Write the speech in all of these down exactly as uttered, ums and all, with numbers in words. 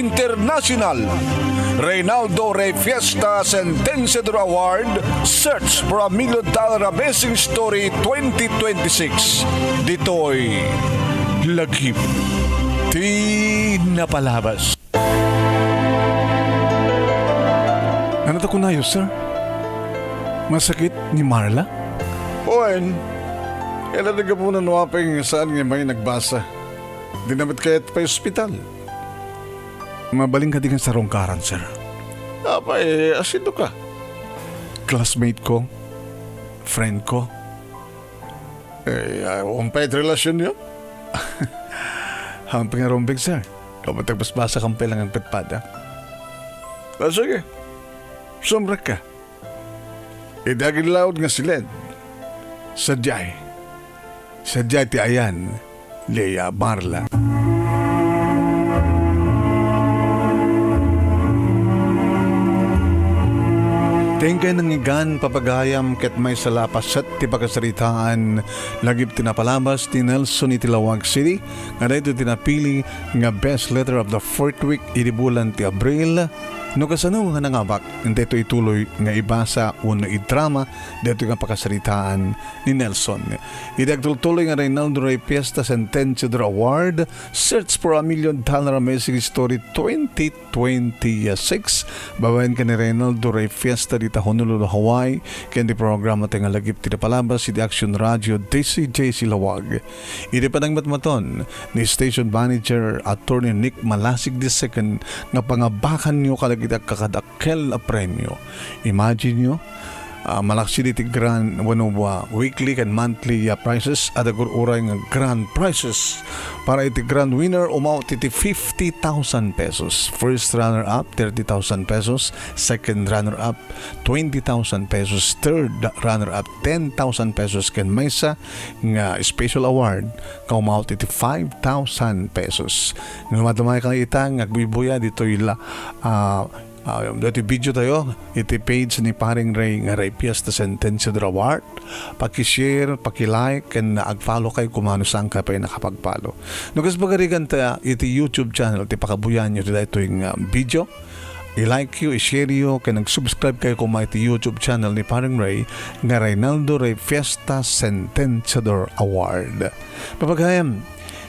International. Reynaldo Rey Fiesta Sentenciador Award, Search for a Million Dollar Amazing Story twenty twenty-six. Ditoy Lagip ti Napalabas. Ano ta kunayo, sir? Masakit ni Marla? Wen, kaya na gapu no apay nga saan nga may nagbasa. Di na met kayat pay ospital. Mabalin kadi nga sarungkaran, sir? Apay, asino ka? Classmate ko. Friend ko. Eh, ah, umpay ti relasionyo? Hampir nga rumbeng, sir. Kapag nagbasbasa ka, umpay lang agpadpada. Ah, sige. Sumrek ka. Idi aginlaud nga siled, sadiay. Sadiay ti ayan, Lea Marla. Tengkay nangigan, papagayam, ket maysa la a paset ti pakasaritaan, lagip ti napalabas ti Nelson iti Laoag City, nga daytoy ti napili nga best letter of the fourth week idi bulan ti Abril. No kasano nga nangabak, daytoy ituloy nga ibasa wenno idrama daytoy nga pakasaritaan ni Nelson. Iti agtultuloy nga Reynaldo Rey Fiesta Sentenciador Award, Search for a Million Dollar Amazing Story twenty twenty-six, babaen ken ni Reynaldo Rey Fiesta dita Honolulu, Hawaii, ken ti programa tayo nga lagip ti napalabas iti Action Radio D C J C Laoag. Iti panangmatmaton ni Station Manager Attorney Nick Malasig the second nga pangabakanyo kadagiti agkakadakkel a premio. Imagine nyo, ah, malaksid iti grand wenno, ah, weekly ken monthly, ah, prizes, adda gur-uray nga grand prizes. Para iti grand winner, umawat iti fifty thousand pesos. First runner-up, thirty thousand pesos. Second runner-up, twenty thousand pesos. Third runner-up, ten thousand pesos. Ken maysa nga special award, nga umawat iti five thousand pesos. No madumay ka ita nga agbuybuya ditoy la, ah, ah, ditoy video tayo, iti page ni Paring Ray nga Ray Fiesta Sentenciador Award, paki-share, paki-like, ken agfollow kay kumano saan ka pay nakapag-follow. No kas pagarigan ta iti YouTube channel, ti pakabuyan nyo ti daytoy nga video, i-like yo, i-share yo, ken nag-subscribe kayo koma iti YouTube channel ni Paring Ray nga Reynaldo Ray Fiesta Sentenciador Award. Papagayam,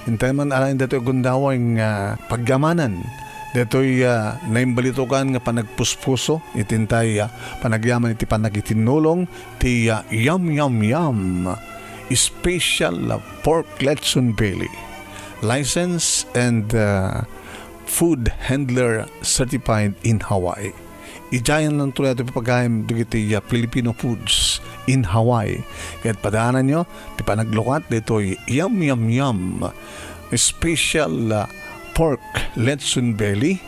intay man alaen datoy gundaway nga pagyamanan, datoy, ah, naimbalitokan nga panagpuspuso, iti intay, ah, panagyaman iti panagitinnulong, ti, ah, Yum Yum Yum Special, ah, Pork Lechon Belly. License and, ah, food handler certified in Hawaii. Idiayen lang tuloy ato ipapagayam dagiti, ah, Filipino foods in Hawaii. Ket padaananyo ti panaglukat ditoy Yum Yum Yum Special, ah, Pork Lechon Belly.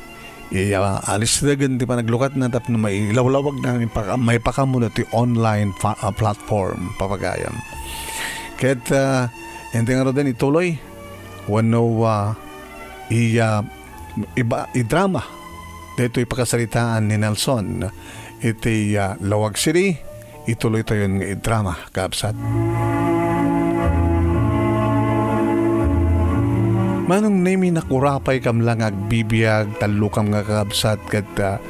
Iya, alistegen ti panaglukatna tapno mailawlawagna, maipaka-, maipakaammo ti online fa-, ah, platform, papagayam. Ket, ah, indi ngaruden ituloy, wenno, ah, iya, iba-, idrama daytoy pakasaritaan ni Nelson iti, ah, Laoag City. Ituloy tayon nga idrama, kaabsat. Manong Nemi, nakurapay kam la nga agbibiag, tallo kam nga kaabsat ket, ah,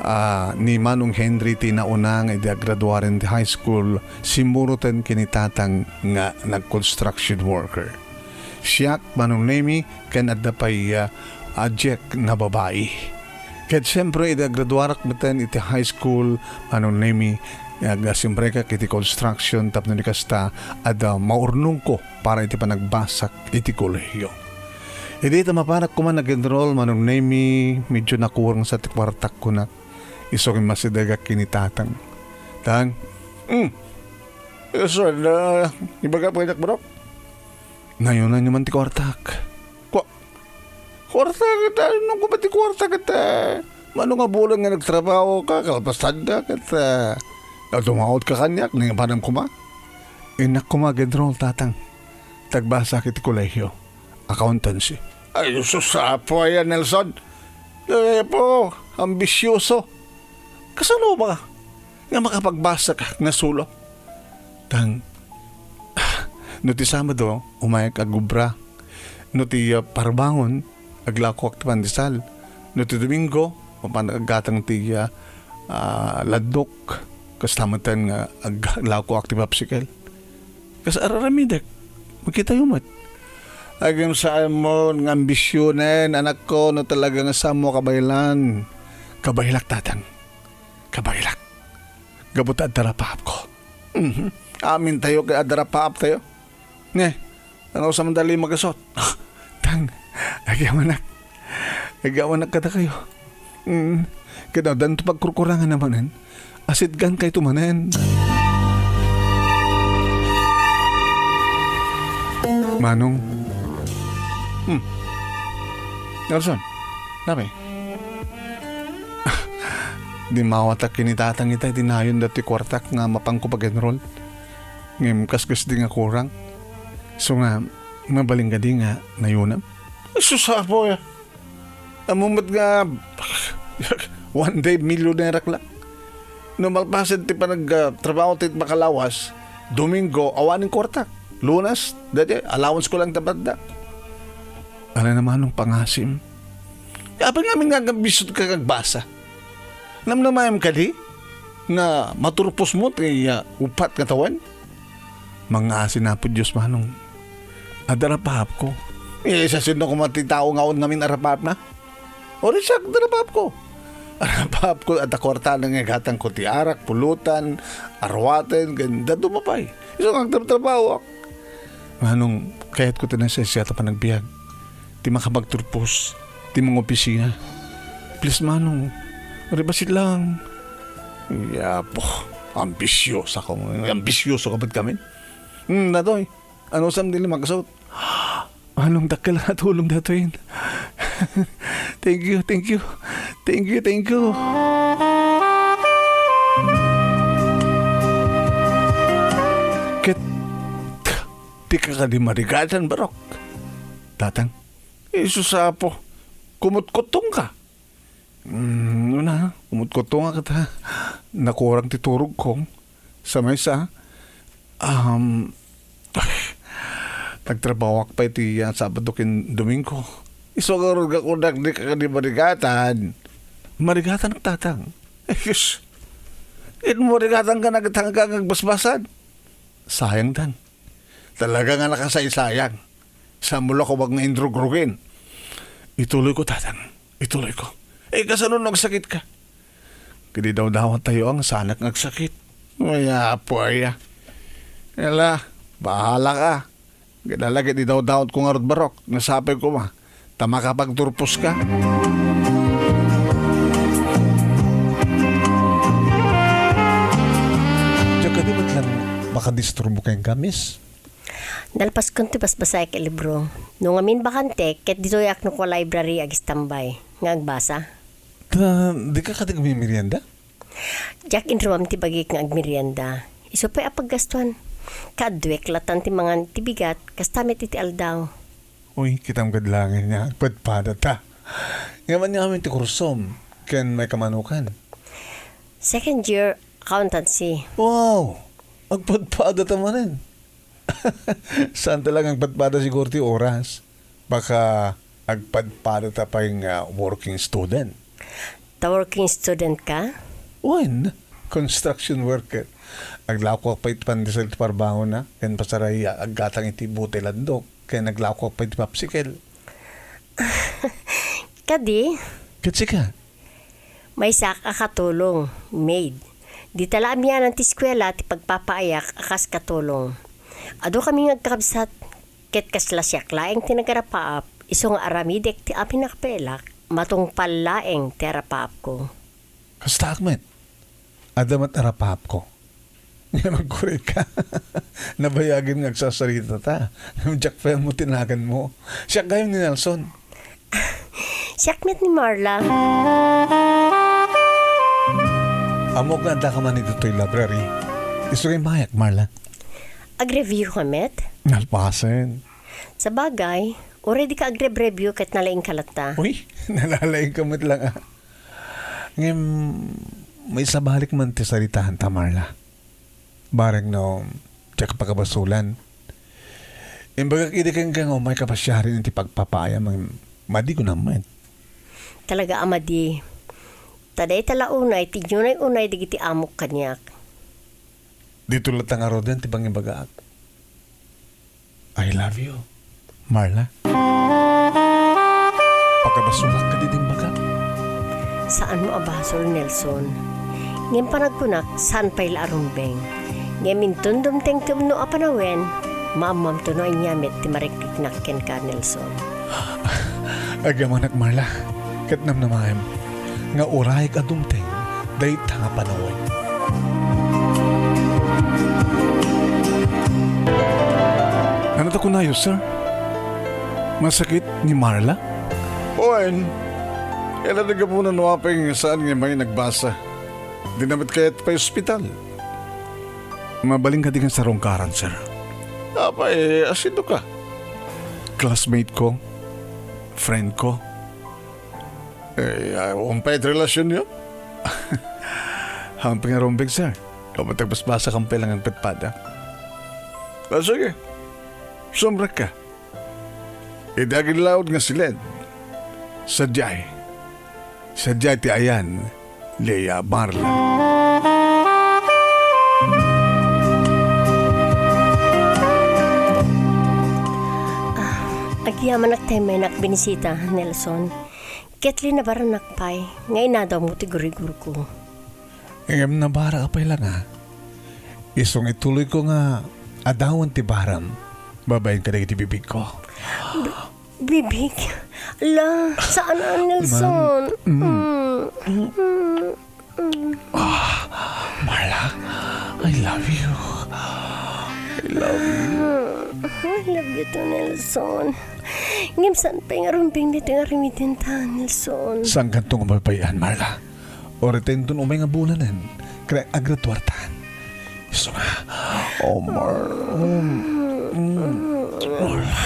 ah, ni Manong Henry ti nauna nga idi agraduaren ti high school, simmuroten ken ni tatang nga nag-construction worker. Siak, Manong Nemi, ken adda pay, ah, a Jack nga babai. Ket siempre, idi agraduarak metten iti high school, Manong Nemi, agsimrekak iti construction tapno ni kasta, adda maurnongko para iti panagbasak iti kolehiyo. Idi ta mapanak koma nag-enroll, Manong Nemi, medyo nakurang sa ti kuartak kunak. Isu nga immasidegak ken ni tatang. Tang, "Hmm, isu, ah, ibagam kaniak, bro." Nayonanyo man ti kuartak. Kua-, kuarta ket, ah, no koma ti kuarta ket, ah, mano nga bulan nga nagtrabaho ka, kalpasan da ket, ah, dumawat ka kaniak, nangipadam koma. Innak koma ag-enroll, tatang. Tagbasak iti kolehiyo. Accountancy. Ay, sus, apo, ayan, Nelson. Ay, apo, ambisyoso. Kasano ba nga makapagbasa ka nga sulo? Tang, no ti Sabado, umayak agubra. No ti, ah, Parbangon, aglakoak ti pandesal. No ti Domingo, mapan aggatang ti, ah, ah, landok, kasta metten nga aglakoak ti popsicle. Kas ar-aramidek, makitayo met. Agem saan mo nga ambisionen, anakko, no talaga nga saan mo kabaelan. Kabaelak, tatang. Kabaelak. Gapu ta adda rapaapko. Mhm. Amintayo ket adda rapaaptayo. Ne, ano sa mandali magasot? Tang, agyamanak. Agyamanak kadakayo. Mm, ket addanto pagkurkurangan a manen. Asitgan kayto manen. Manong. Hmm. Nelson, napi? Dimmawatak ken ni tatang ita iti nayon datoy kuartak nga mapanko pag-enroll. Ngem kaskas di nga kurang. So nga, mabalin kadi nga nayonam? Sus, apo, ya. Ammom met nga one day millionaire-ak la. No malpasen ti panag, ah, trabaho ti makalawas, Domingo, awanen kuarta. Lunes, daydi, allowance ko lang tapadda. Ala naman ang pangasim. Apay ngamin nga bisut ka kagbasa? Namnamaem kadi nga maturpos mo ti, ah, upat nga tawen? Mangngaasin Apo Dios, manong. Adda rapaapko. Eh, sa sino koma ti tao nga awan ngamin a rapaapna? Uri siak, adda rapaapko. Rapaapko, adda kuarta nga igatangko ti arak, pulutan, arwaten, ken dadduma pay. Isu nga agtratrabahoak. Manong, kayatko ti nasaysayat a panagbiag. Ti makapagturpos, ti mangopisina. Please, manong, ribasit lang. Yapo, ambisyosa ko. Ambisyoso ka ba't kami? Hmm, datoy. Ano sam dili makasot? Manong, dakkel nga tulong datoy. Thank you, thank you. Thank you, thank you. Ket, di ka kadi marigatan, Barok. Tatang, isu sa apo, kumutkutong ka. Mm, una, kumutkutong ka ta. Nakurang ti turog ko. Sa maysa, um, nagtrabahoak pay ti, ah, Sabado ken Domingo. Isu ngarud nga kunak di ka kadi marigatan. Marigatan, tatang. Yes. Ket marigatan ka na ket hanggang agbasbasan. Sayang, tan. Talaga nga nakasaysayang. Saan mo la ko nga indrugrugin? Ituloy ko, tatang. Ituloy ko. Eh, kasano no agsakit ka? Kadi dawdawat tayo ang sanak nga agsakit. Ay, apo, aya. Ala, bahala ka. Kadala, kadi dawdawat ko ngarud, Barok. Nasapay ko ma. Ta makapagturpos ka. Diak kadi met lang makadisturbo kenka, miss? Nalpaskon ti basbasaek a libro. No ngamin bakantek, ket ditoyak no kua library agistambay nga agbasa. Ta, di ka kadi agmimerienda? Diak inruam ti bagik nga agmerienda. Isu pay a paggastuan. Kaadduek latan ti mangan ti bigat, kasta met iti aldaw. Uy, kitam kad langit nga agpadpada ta. Ngem ania ngamin ti kursom ken maikamanukan? Second year accountancy. Wow! Agpadpada ta manen. Saan ta lang agpadpada siguro ti oras? Baka agpadpada ta pay nga working student. Ta working student ka? Wen, construction worker. Aglakoak pay ti pandesal ti parbangona, ken pasaraya aggatang iti bote landok, ken aglakoak pay ti popsicle. Kadi? Ket sika? Maysaak a katulong, maid. Dita la amianan ti eskuela ti pagpapaayak a kas katulong. Adu kami nga agkakabsat, ket kasla siak laeng ti nagarapaap, isu nga aramidek ti amin a kabaelak, matungpal laeng ti arapaapko. Kastaak met. Adda met arapaapko. Ngem agkurit ka. Nabayagem nga agsasarita ta. Ngem diak pay ammo ti naganmo. Siak gayam ni Nelson. Siak met ni Marla. Ammok nga addaka man ditoy library. Isu nga immayak, Marla. Ag-review ka met? Nalpasen. Sabagay, uray di ka ag-review ket nalaing ka latta. Uy, nalalaing ka met lang, ah. Ngem, maisabalik man ti saritaanta, Marla. Bareng no, diak pakabasolan. Imbagak idi kenka nga umay kapasiaren iti pagpapaayam, madi ko namet. talaga a madi. Ta dayta la unay ti unay-unay dagiti amok kaniak. Dito latta ngaruden ti pangibagaak. I love you, Marla. Pakabasolak kadi ti imbagak? Saanmo a basol, Nelson. Ngem panagkunak, saan pay la a rumbeng. Ngem inton dumtengkem no a panawen, maammamto no ania met ti marikriknak kenka, Nelson. Agyamanak, Marla, ket namnamaem nga urayek a dumteng dayta nga panawen. Ano ta kunayo, sir? Masakit ni Marla? Wen, ila ti gapuna no apay nga saan nga may nagbasa. Di na met kayat pay ospital. Mabalin kadi nga sarungkaran, sir? Apay, asino ka? Classmate ko, friend ko. Eh, ah, umpay ti relasyonyo? Hampir nga rumbeng, sir. Kapag nagbasbasa ka, umpay lang ang petpada. Ah, sige. Sumrek ka. Iti aginlaod nga siled. Sadiay. Sadiay ti ayan, Lea Marla. Ah, agyamanak ti maynak binisita, Nelson. Ket linabaranak pay nga inadawmo ti gurigurko. Ngem nabara apay la nga? Isu nga ituloyko nga adawan ti baram babaen kadagiti bibigko. Bi-, bibig? La, saan a, Nelson? Ma'am. Mm. Mm. Mm. Ah, Marla, I love you. I love you. I love you too, Nelson. Ngem saan pay nga rumbeng ditoy nga aramidenta, Nelson? Saan kanto nga mabay-an, Marla? Uray ta inton umay nga bulanen, ket agraduartan. Isu nga, oh, Mar-, mm, mm, Marla.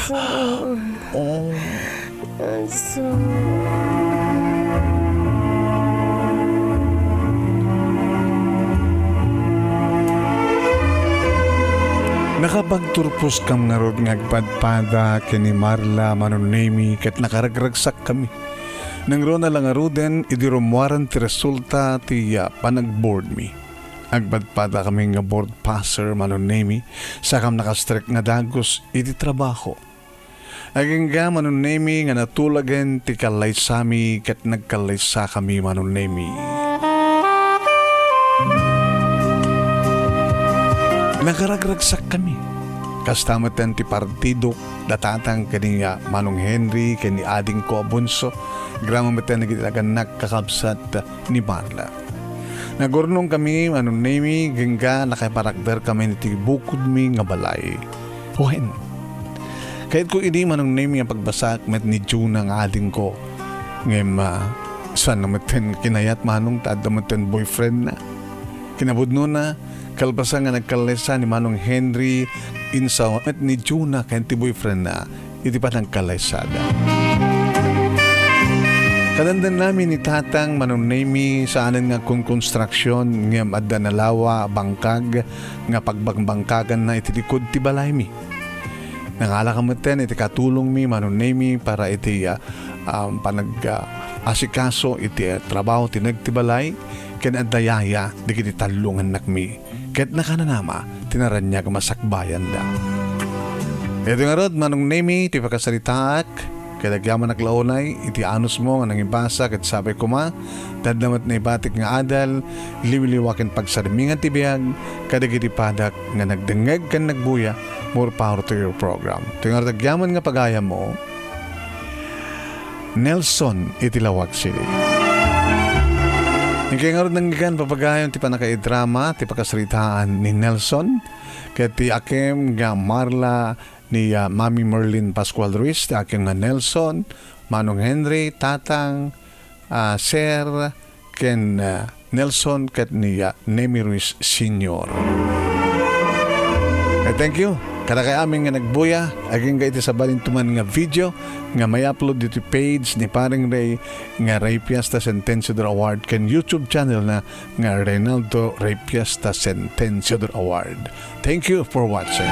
Oh. Nakapagturposkam ngarud nga agpadpada ken ni Marla, Manong Nemy, ket nakaragragsakkami. Nangruna la ngaruden idi rummuaren ti resulta ti, ah, panagboardmi. Agpadpadakami nga board passer, Manong Nemy, sakam nakastrek nga dagus iti trabaho. Agingga, Manong Nemy, nga natulagen ti kallaysami ket nagkallaysakami, Manong Nemy. Nakaragragsakkami. Kasta metten ti partidok, da Tatang ken ni, ah, Manong Henry ken ni adingko a bunso, agraman metten dagiti nagannak kakabsat ni Marla. Nagurnongkami, Manong Nemy, agingga nakaiparakderkami iti bukodmi nga balay. Wen, kayatko idi, Manong Nemy, a pagbasaak met ni Juna nga adingko. Ngem, ah, saan na metten kinayat, Manong, ta adda metten boyfriendna. Kinapudnona, kalpasan nga nagkallaysa ni Manong Henry, insaw met ni Juna ken ti boyfriendna iti panagkallaysada. Kadandannami ni Tatang, Manong Nemy, saanen nga agkonkonstruksion, ngem adda nalawa a bangkag nga pagbangkagbankagna iti likud ti balaymi. Nangalaka metten iti katulongmi, Manong Nemy, para iti, ah, ah, panag-, ah, asikaso iti, ah, trabaho ti nagtibalay ken adda yaya dagiti tallongannakmi ket nakananama ti naraniag a masakbayanda. Iti ngarud, Manong Nemy, ti pakasaritaak, ket agyamanak la unay iti anusmo nga nangibasa ket sapay koma, ta adda met naibatik nga adal, liwliwa ken pagsarmingan ti biag kadagiti padak nga nagdengngeg ken nagbuya. More power to your program. Ti ngarud agyaman nga pagayammo, Nelson iti Laoag City. Inkay ngarud nangyigan, papagayam, ti pannakaidrama ti pakasaritaan ni Nelson ket ti akem nga Marla ni, ah, Mami Merlin Pascual Ruiz, ti akem nga Nelson, Manong Henry, Tatang, ah, Sir, ken, ah, Nelson ket ni, ah, Nemy Ruiz Senior. Eh, thank you kadakay amin nga nagbuya, agingga iti sabali man nga video nga may-upload iti page ni Paring Ray nga Ray Fiesta Sentensiador Award ken YouTube channel na nga Reynaldo Ray Fiesta Sentensiador Award. Thank you for watching.